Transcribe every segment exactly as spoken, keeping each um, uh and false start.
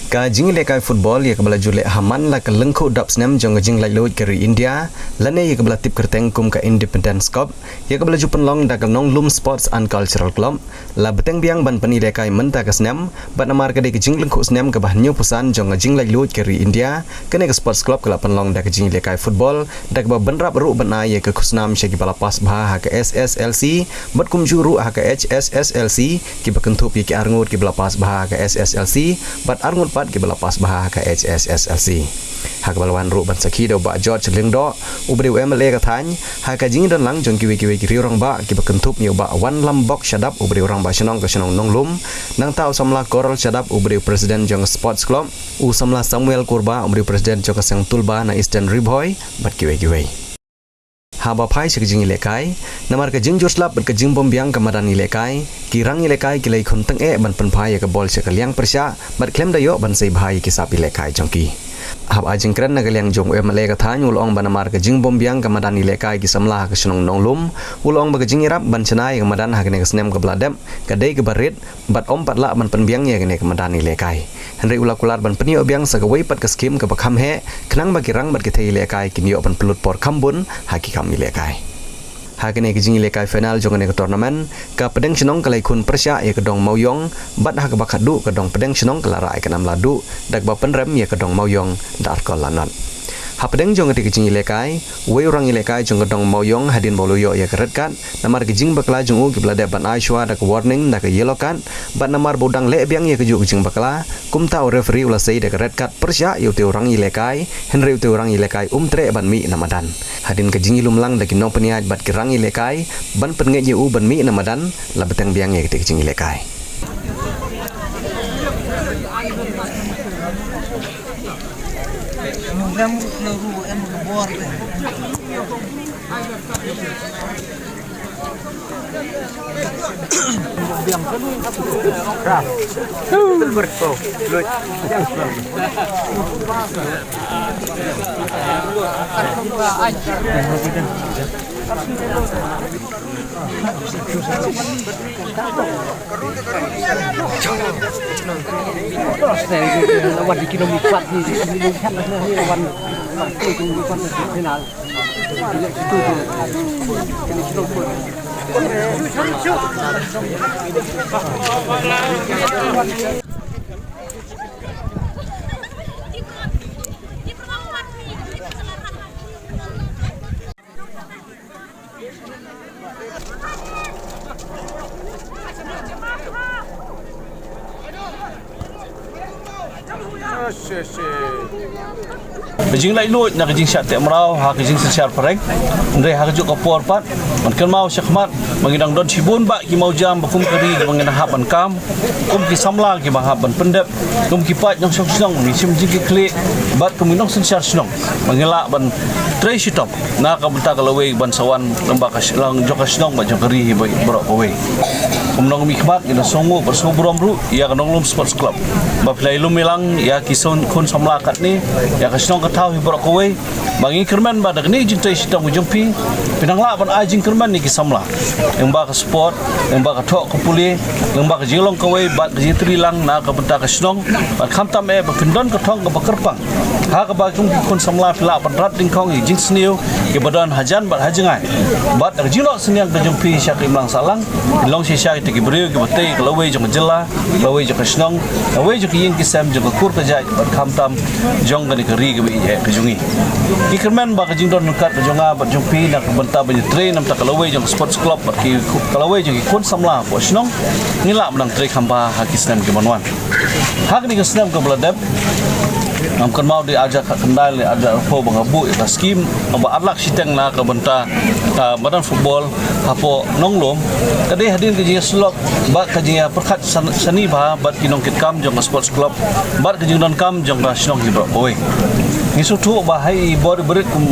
Ka jingïalehkai football ïa kaba la ju leh ha man la ka lyngkhuh dap snem jong ka jinglaitluid ka ri India, lane ïa kaba la tip kyrteng kum ka Independence Cup, ïa kaba la ju pynlong da ka Nonglum Sports and Cultural Club, la bteng biang ban pynïalehkai mynta ka snem, bad namar ka dei ka jinglyngkhuh snem kaba hynñiewphew san jong ka jinglaitluid ka ri India, kane ka sports club ka la pynlong da ka jingïalehkai football, da kaba bynrap ruh ban ai ïa ka khusnam sha kiba la pass bha ha ka S S L C, bad kumjuh ruh ha ka H S S L C, kiba kynthup ïa ki arngut kiba la pass bha ha ka S S L C, bad arngut pat kiba la pass bha ha ka H S S L C. Ha kaba la wan ruh ban sakhi da u Bah George Lyngdoh, uba dei u M L A ka thaiñ, ha ka jingdon lang jong kiwei kiwei ki riew rangbah kiba kynthup ïa u Bah Wanlambok Shadap, uba dei u rangbah shnong ka shnong Nonglum, nangta u samla Coral Shadap, uba dei u president jong ka sports club, u samla Samuel Kurbah, uba dei u president jong ka seng Tulba na Eastern Ri Bhoi, bad kiwei kiwei. Haba phai sha ka jingïalehkai, namar ka jingjur slap bad ka jingbymbiang ka madan ïalehkai, ki rangïalehkai ki la ïakhun tyngeh ban pynphai ïa ka bol sha ka liang pyrshah, bad khlem da ïoh ban sei bha ïa ki sap ïalehkai jong ki. Haba ai jingkren na ka liang jong u M L A ka thaiñ, u la ong ba namar ka jingbymbiang ka madan ïalehkai ki samla ha ka shnong Nonglum, u la ong ba ka jingïarap ban shna ïa ka madan ha kane ka snem kaba la dep, ka dei kaba rit, bad ym pat lah ban pynbiang ïa kane ka madan ïalehkai. Hynrei u la kular ban pynïoh biang sa kawei pat ka skhim kaba kham heh, khnang ba ki rang bad ki thei ïalehkai kin ïoh ban pynlut por kham bun ha ki kam ïalehkai. Ha kane ka jingïalehkai final jong kane ka tournament, ka pdeng shnong ka la ïakhun pyrshah ïa ka dong Mawïong, bad ha kaba khatduh ka dong pdeng shnong ka la rah ïa ka nam laduh, da kaba pynrem ïa ka dong Mawïong da ar kol la nod. Hapdeng jong kata ka jingïalehkai, uwei u rangïalehkai jong ka dong Mawïong hadien ba u la ïoh ïa ka red card, namar ka jingbakla jong u kiba la dep ban ai shuwa da ka warning da ka yellow card, bad namar ba u dang leh biang ïa kajuh ka jingbakla, kumta u referee u la sei da ka red card pyrshah ïa utei u rangïalehkai, hynrei utei u rangïalehkai um treh ban mih na madan. Hadien ka jingïalum lang da ki nongpynïaid bad ki rangïalehkai, ban pynngeit ïa u ban mih na madan, la bteng biang ïa katei ka jingïalehkai. Ka jinglaitluid na ka jingshah teh mraw ha ka jingsynshar phareng. Hynrei ha kajuh ka por pat, ngan kynmaw shakhmat ba ngi dang don shibun bah ki mawjam ba kum ka ri ba ngi dang hap ban kam, kum ki samla kiba hap ban pyndep, kum ki paid nongshong shnong ngi shim jingkitkhlieh, bad kum ki nongsynshar shnong ba ngi lah ban trei shitom na ka bynta ka lawei ban sa wan lyngba ka sh-, lang jong ka shnong bad jong ka ri hi ba baroh kawei. Kum nongmihkhmat ngi dang sngewnguh bad sngewburom ruh ïa ka Nonglum Sports Club ba phi la ïalum ïalang ïa ki khun samla katne, ïa ka shnong ka thaw hi baroh kawei. Ba ngi kyrmen ba da kane ka jingtrei shitom ka jong phi, phin nang lah ban ai jingkyrmen ïa ki samla lyngba ka sport, lyngba ka thoh ka pule, lyngba ka jinglong kawei bad ka jingtreilang na ka bynta ka shnong. Bad khamtam eh ba phin don ka thong kaba kyrpang, ha kaba kum ki khun samla phi lah ban rat dyngkhong ïa ka jingsniew kiba don hajan bad hajngai. Bad da ka jingnoh synñiang ka jong phi sha ka imlang sahlang, phin long shisha kita ki briew kiba tei ka lawei jong ka jylla, lawei jong ka shnong, lawei jong ka ïing ka sem jong ka kur ka jait bad khamtam jong kane ka ri kaba ïeit ka jong ngi. Ngi kyrmen ba ka jingdon ryngkat ka jong nga bad jong phi na ka bynta ban ïatrei namar ka lawei jong ka sports club bad ki, ka lawei jong ki khun samla hapoh shnong, ngi lah ban nang trei kham bha ha ki snem ki ban wan. Ha kane ka snem kaba la dep, ngam kynmaw dei arhajar khatkhyndai lane arhajar arphew ba nga buh ïa ka skim ba ar lak shiteng na ka bynta, ah, madan football hapoh Nonglum. Ka dei hadien ka jingïasyllok bad ka jingïapyrkhat san-, sani bha bad ki nongkitkam jong ka sports club bad ka jingdonkam jong ka shnong hi baroh kawei. Ngi sngewthuh ba ha i bor i barit kum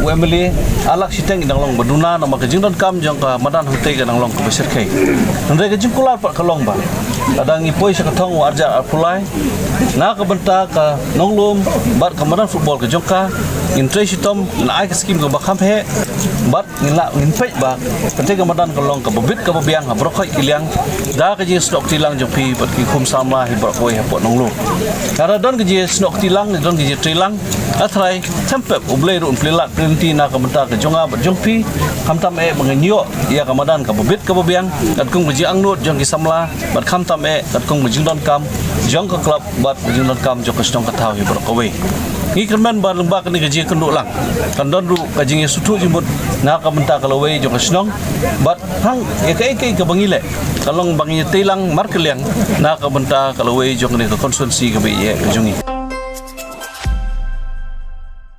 u M L A, ar lak shiteng i dang long ba duna namar ka jingdonkam jong ka madan hangtei ka dang long kaba shyrkhei. Hynrei ka jingkular pat ka long ba lada ngi poi sha ka thong u arhajar arphew lai, na ka bynta ka Nonglum bad ka madan football ka jong ka, ngin trei shitom, ngin ai ka skim kaba kham heh, bad ngin lah ngin peit ba katei ka madan ka long kaba bit kaba biang ha baroh khoit ki liang da ka jingsnoh kti lang jong phi bad ki khun samla hi baroh kawei hapoh Nongluh. Lada don ka jingsnoh kti lang, don ka jingtrei lang, hynrei tang pep U Blei ruh un plie lad plie lynti na ka bynta ka jong nga bad jong phi. Khamtam eh ba ngin ïoh ïa ka madan kaba bit kaba biang katkum ka jingangnud jong ki samla, bad khamtam eh katkum ka jingdonkam jong ka club bad ka jingdonkam jong ka shnong ka thaw hi baroh kawei. Ngi kyrmen ba lyngba kane ka jingïakynduh lang kan don ruh ka jingïasngewthuh jingmut na ka bynta ka lawei jong ka shnong, bad hangta kaei kaei kaba ngi leh kan long ba ngi tei lang markylliang na ka bynta ka lawei jong kane ka constituency kaba ïeit ka jong ngi.